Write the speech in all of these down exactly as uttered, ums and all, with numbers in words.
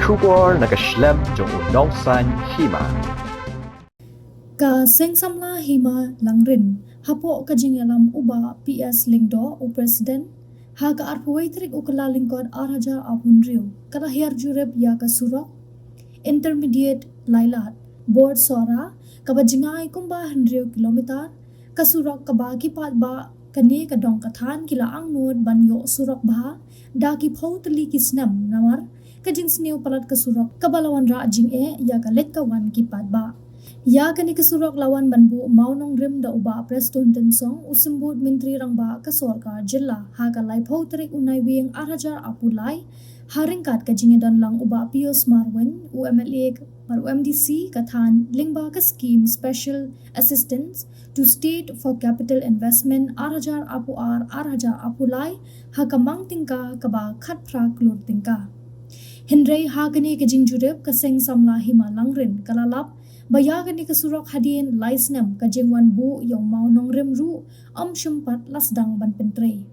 Khubor na ka shlem jong u nongsaiñ hima. Ka Seng Samla Hima Langrin, hapoh ka jingïalam u Bah P S Lyngdoh, u President, ha ka arphew wei tarik u Kyllalyngkot ar hajar arphew hynriew, ka la hiar jurip ïa ka surok Intermediate Lailat, Bor Sohra, kaba jngai kumba hynriew kilometer, ka surok kaba ki paidbah kane ka dong ka thaiñ ki la angnud ban ïoh surok bha da ki phew tylli ki snem namar ka jingsniew palat ka surok kaba la wanrah jingeh ïa ka leit ka wan ki paidbah. Ïa kane ka surok la wan ban buh mawnongrim da u Bah Prestone Tynsong, u Symbud Myntri Rangbah ka Sorkar Jylla, ha ka laiphew tarik u Naiwieng ar hajar arphew lai, ha ryngkat ka jingïadon lang u Bah Pius Marwein, u M L A bad u M D C ka thaiñ, lyngba ka skim Special Assistance to State for Capital Investment ar hajar arphew ar, ar hajar arphew lai, ha ka mang tyngka kaba khatphra klur tyngka. Hynrei ha kane ka jingjurip, ka Seng Samla Hima Langrin ka la lap ba ïa kane ka surok hadien lai snem ka jingwan buh ïa u mawnongrim ruh ym shym pat la sdang ban pyntrei.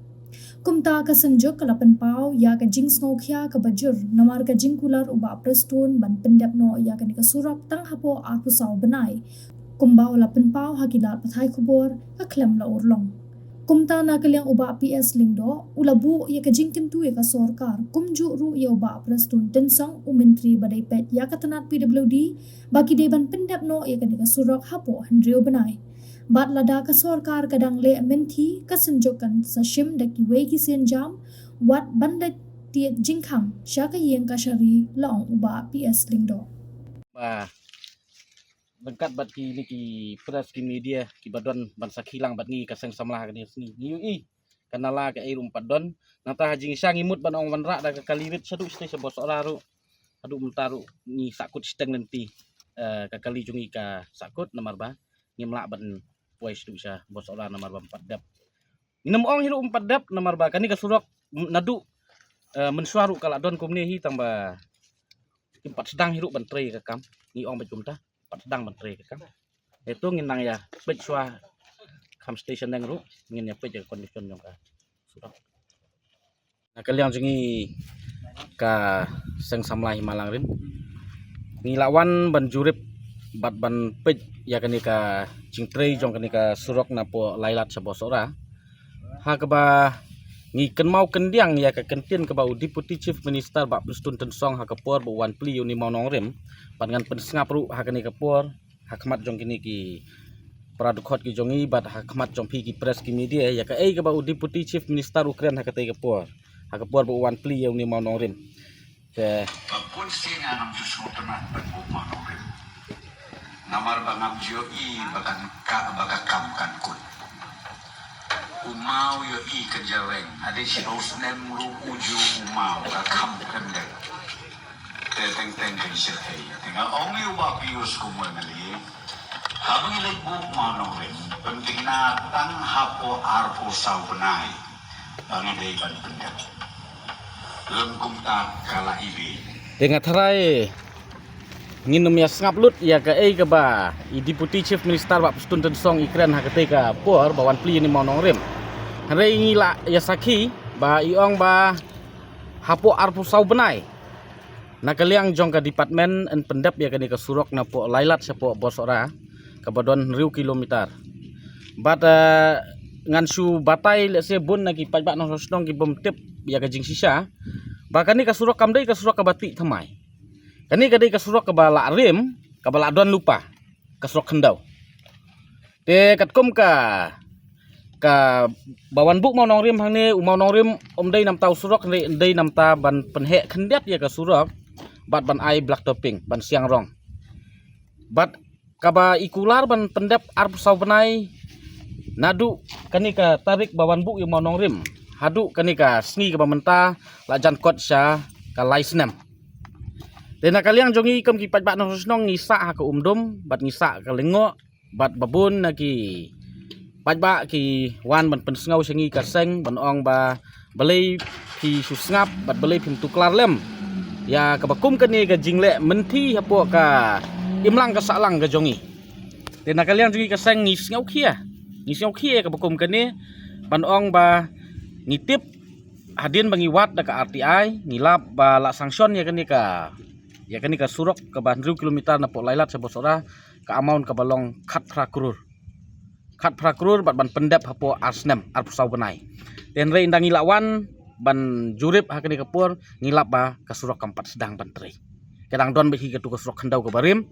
Kumta ka Synjuk ka la pynpaw ïa ka jingsngewkhia kaba jur namar ka jingkular u Bah Prestone ban pyndep noh ïa kane ka surok tang hapoh arphew saw bnai, kumba u la pynpaw ha ki lad pathai khubor ka khlem la urlong. Kumta na ka liang u Bah P S Lyngdoh u la buh ïa ka jingkyntu ïa ka sorkar, kumjuh ruh ïa u Bah Prestone Tynsong, u Myntri ba dei peit ïa ka tnat P W D, ba ki dei ban pyndep noh ïa kane ka surok hapoh hynriew bnai. Bad lada ka sorkar ka dang leh mynthi, ka Synjuk kan sa shim da kiwei ki sienjam wat ban da tied jingkhang sha ka ïing kashari, la ong u Bah P S Lyngdoh. Ba ryngkat bad kine ki press, ki media kiba don ban sakhi lang bad ngi ka Seng Samla ha kane ka sngi, ngi ïohi ka nala kaei ruh ym pat don. Nangta ha jingshisha ngi mut ban ong wanrah da ka kali rit shaduh shatei sha Bor Sohra ruh, haduh mynta ruh ngi sahkut shiteng lynti. Eh, ka kali jong ngi ka sahkut namar ba ngim lah ban poi shaduh sha Bor Sohra namar ba ym pat dep. Ngim ong hi ruh ym pat dep namar ba kane ka surok, m-, naduh, eh, mynshuwa ruh ka la don kumne hi, tang ba kim pat sdang hi ruh ban trei ka kam. Ngi ong beit kumta, pat sdang ban trei ka kam. Ito ngin nang ïa peit shuwa kham station neng ruh, ngin ïa peit ïa ka condition jong ka surok. Na ka liang jong ngi ka Seng Samla Hima Langrin, ngi la wan ban jurip bad ban peit ïa kane ka jingtrei jong kane ka surok napoh Lailat sha Bor Sohra, ha kaba ngi kynmaw kyndiang ïa ka kyntien kaba u Deputy Chief Minister Bah Prestone Tynsong ha ka por ba u wan plie ïa une u mawnongrim, bad ngan pynsngap ruh ha kane ka por ha khmat jong kine ki para dkhot ki jong ngi bad ha khmat jong phi ki press, ki media, ïa kaei kaba u Deputy Chief Minister u kren ha katei ka por, ha ka por ba u wan plie ïa une u mawnongrim. Te ba bun sien ngan ym ju sngewtynnat ban buh mawnongrim, namar ba ngam ju ïohi ba kan ka, ba ka kam kan kut. U maw ïohi kynja reng, hadien shiphew snem ruh u ju u maw, ka kam kan dei. Te teng teng kan shyrkhei. Te nga ong ïa u Bah Pius kum u M L A, haba ngi leit buh mawnongrim, pynthikna tang hapoh arphew saw bnai ba ngi dei ban pyndep. Lym kumta ka la iwei. Te nga tharai ngin ym ïa sngap lut ïa kaei kaba i Deputy Chief Minister Bah Prestone Tynsong i kren ha katei ka por ba wan plie ïa une u mawnongrim. Hynrei ngi la ïa sakhi ba i ong ba hapoh arphew saw bnai, na ka liang jong ka department yn pyndep ïa kane ka surok napoh Lailat shapoh Bor Sohra, kaba don hynriew kilometer. Bad, eh, ngan shu batai lehse bun na ki paidbah nongshong shnong ki bym tip ïa ka jingshisha, ba kane ka surok kam dei ka surok kaba tih thymmai. Kane ka dei ka surok kaba la rim, kaba la don lypa, ka surok khyndew. Te katkum ka, kaba wan buh mawnongrim hangne, u mawnongrim um dei namta u surok, hynrei dei namta ban pynheh khyndiat ïa ka surok bad ban ai black topping, ban siang rong. Bad kaba i kular ban pyndep arphew saw bnai, naduh kane ka tarik ba wan buh ïa u mawnongrim haduh kane ka sngi kaba mynta, la jan kot sha ka lai snem. Te na ka liang jong ngi kum ki paidbah nongshong shnong, ngi sah ha ka Umdum bad ngi sah ka Lyngngoh, bad ba bun na ki paidbah ki wan ban pynsngew sha ngi ka seng ban ong ba balei phi shu sngap bad balei phim tuklar lem ïa kaba kum kane ka jingleh mynthi hapoh ka imlang ka sahlang ka jong ngi. Te na ka liang jong ngi ka seng, ngi sngewkhia, ngi sngewkhia ïa kaba kum kane, ban ong ba ngi tip hadien ba ngi wad da ka R T I, ngi lap ba la sanction ïa kane ka ïa kane ka surok kaba hynriew kilometer napoh Laitlad sha Bawsohra, ka amount kaba long khatphra klur. Khatphra klur bad ban pyndep hapoh ar snem, arphew saw bnai. Te hynrei ynda ngi la wan ban jurip ha kane ka por, ngi lap ba ka surok kam pat sdang ban trei. Ka dang don beit hi katu ka surok khyndew kaba rim.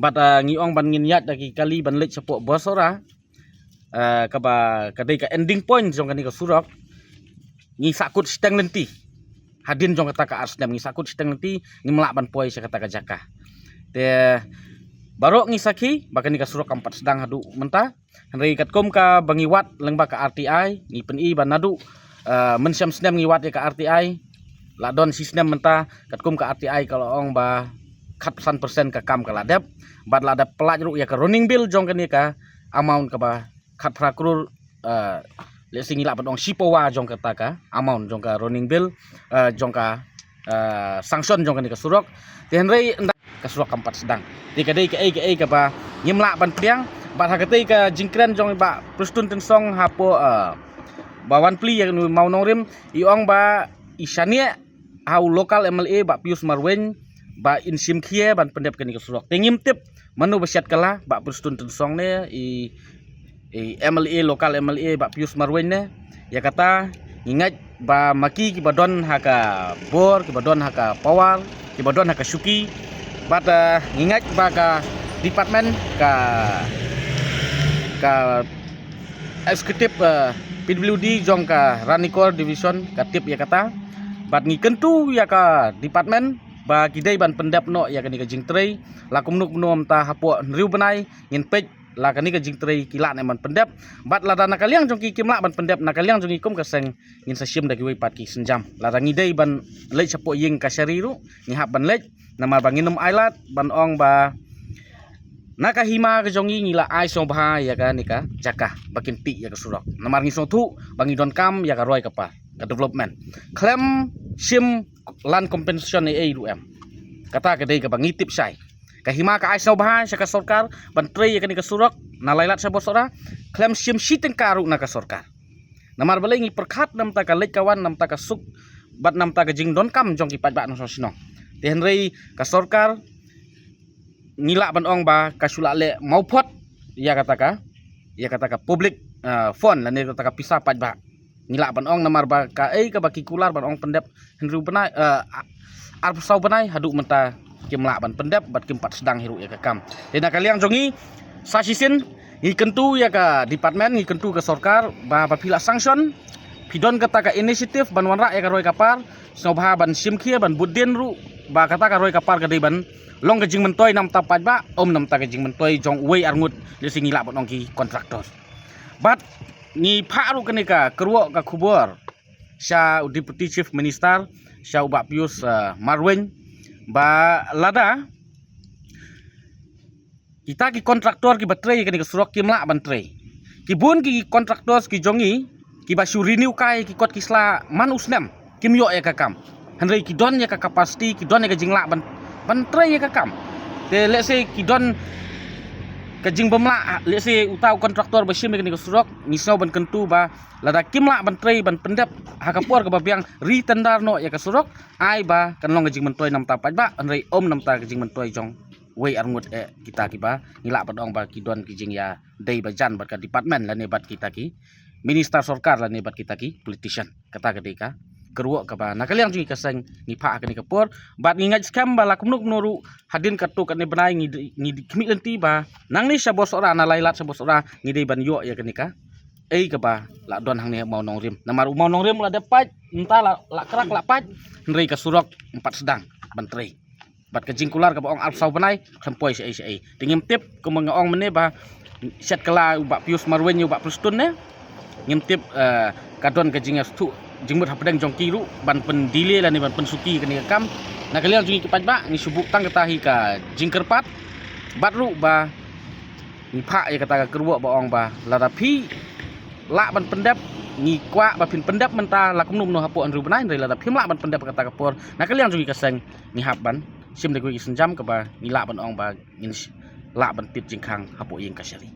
Bad, ah, ngi ong ban ngin ïaid da ki kali ban leit shapoh Bawsohra, ah, kaba ka dei ka ending point jong kane ka surok. Ngi sahkut shiteng lynti. Hadien jong kata ka ar snem ngi sahkut shiteng lynti, ngim lah ban poi sha kata ka jaka. Te baroh ngi sakhi ba kane ka surok kam pat sdang haduh mynta. Hynrei katkum kaba ngi wad lyngba ka R T I, ngi pyni ba naduh, ah, mynshem snem ngi wad ïa ka R T I, la don shi snem mynta, katkum ka R T I ka la ong ba khatsan percent ka kam ka la dep. Bad la dep pyllait ruh ïa ka running bill jong kane ka amount kaba khatphra klur, ah, lehse ngi lah ban ong shi pawa jong kata ka amount jong ka running bill, ah, jong ka, ah, sanction jong kane ka surok. Te hynrei ynda ka surok kam pat sdang, te ka dei kaei kaei kaba ngim lah ban pdiang. Bad ha katei ka jingkren jong i Bah Prestone Tynsong hapoh, ah, ba wan plie ïa u Mawnongrim, i ong ba i shaniah ha u local M L A Bah Pius Marwein ba in shim khia ban pyndep kane ka surok. Te ngim tip mano ba shet kylla, Bah Prestone Tynsong ne i, i M L A, local M L A Bah Pius Marwein ne. Ïa kata ngi ngeit ba ma ki kiba don ha ka bor, kiba don ha ka power, kiba don ha ka shuki. Bad, eh, ngi ngeit ba ka department, ka, ka executive, eh, P W D jong ka Ranikor Division ka tip ïa kata. Bad ngi kyntu ïa ka department ba ki dei ban pyndep noh ïa kane ka jingtrei. La kumno kumno mynta hapoh hynriew bnai ngin peit la kane ka jingtrei ki lah ne em ban pyndep. Bad lada na ka liang jong ki kim lah ban pyndep, na ka liang jong ngi kum ka seng ngin sa shim da kiwei pat ki sienjam. Lada ngi dei ban leit shapoh ïing kashari ruh ngi hap ban leit. Namar ba ngin ym ailad ban ong ba na ka hima ka jong ngi ngi la ai sngewbha ïa kane ka jaka ba kin tih ïa ka surok. Namar ngi sngewthuh ba ngi donkam ïa ka roi ka par, ka development. Khlem shim land compensation ei ei ruh em. Kata ka dei kaba ngi tip shai. Ka hima ka ai sngewbha sha ka sorkar ban trei ïa kane ka surok na Laitlad sha Bawsohra, khlem shim shi tyngka ruh na ka sorkar. Namar balei? Ngi pyrkhat namar ka leit ka wan, namar ka suk bad namar ka jingdonkam jong ki paidbah nongshong shnong. Te hynrei ka sorkar ngi lah ban ong ba ka shu lah leh mawphot ïa kata ka, ïa kata ka public, ah, fund lane kata ka pisa paidbah. Ngi lah ban ong namar ba kaei kaba ki kular ban ong pyndep hynriew bnai, eh, a-, arphew saw bnai haduh mynta kim lah ban pyndep bad kim pat sdang hi ruh ïa ka kam. Te na ka liang jong ngi sa shisien ngi kyntu ïa ka department, ngi kyntu ka sorkar ba, ba phi la sanction, phi don kata ka initiative ban wanrah ïa ka roi ka par, sngewbha ban shim khia ban bud dien ruh ba kata ka roi ka par ka dei ban long ka jingmyntoi namar paidbah, ym namar ka jingmyntoi jong uwei arngut, lehse ngi lah ban ong ki contractor. Bad ngi phah ruh kane ka kyrwoh ka khubor sha u Deputy Chief Minister, sha u Bah Pius, eh, Marwein, ba lada kita ki contractor kiba trei kane ka surok kim lah ban trei. Ki bun ki contractors ki jong ngi kiba shu renew kai ki kot ki sla man u snem kim ïoh ïa ka kam. Hynrei ki don ïa ka capacity, ki don ïa ka jinglah ban, ban trei ïa ka kam. Te lehse ki don ka jingbymlah, lehse uta u contractor ba shim ïa kane ka surok, ngi sngew ban kyntu ba lada kim lah ban trei ban pyndep ha ka por kaba biang, re-tender noh ïa ka surok, ai ba kan long ka jingmyntoi namar paidbah, hynrei ym namar ka jingmyntoi jong uwei arngut eh kita kiba ngi lah ban ong ba ki don ki jingïadei ba jan bad ka department lane bad kita ki minister sorkar lane bad kita ki politician. Kata ka dei ka kyrwoh kaba na ka liang jong ngi ka seng ngi phah ha kane ka por. Bad ngi ngeit skhem ba la kumno kumno ruh hadien katto katne bnai ngi, ngi khmih lynti ba nangne sha Bawsohra, na Laitlad sha Bawsohra ngi dei ban ïoh ïa kane kaei kaba la don hangne Mawnongrim. Namar u Mawnongrim la dep pait, mynta la, la krak la pait, hynrei ka surok ym pat sdang ban trei. Bad ka jingkular kaba ong arphew saw bnai khlem poi shaei shaei. Te ngim tip, kumba nga ong mynne ba shet kylla u Bah Pius Marwein ïa u Bah Prestone ne. Ngim tip, eh, ka don ka jingïathuh jingmut hapdeng jong ki ruh ban pyndelay lane ban pynsuki kane ka kam. Na ka liang jong ngi ki paidbah ngi shu buh tang kata hi ka jingkyrpad. Bad ruh ba ngi phah ïa kata ka kyrwoh ba ong ba lada phi lah ban pyndep, ngi kwah ba phin pyndep mynta, la kumno kumno hapoh hynriew bnai, hynrei lada phim lah ban pyndep ha kata ka por, na ka liang jong ngi ka seng ngi hap ban shim da kiwei ki sienjam kaba ngi lah ban ong ba ngin sh-, lah ban tied jingkhang hapoh ïing kashari.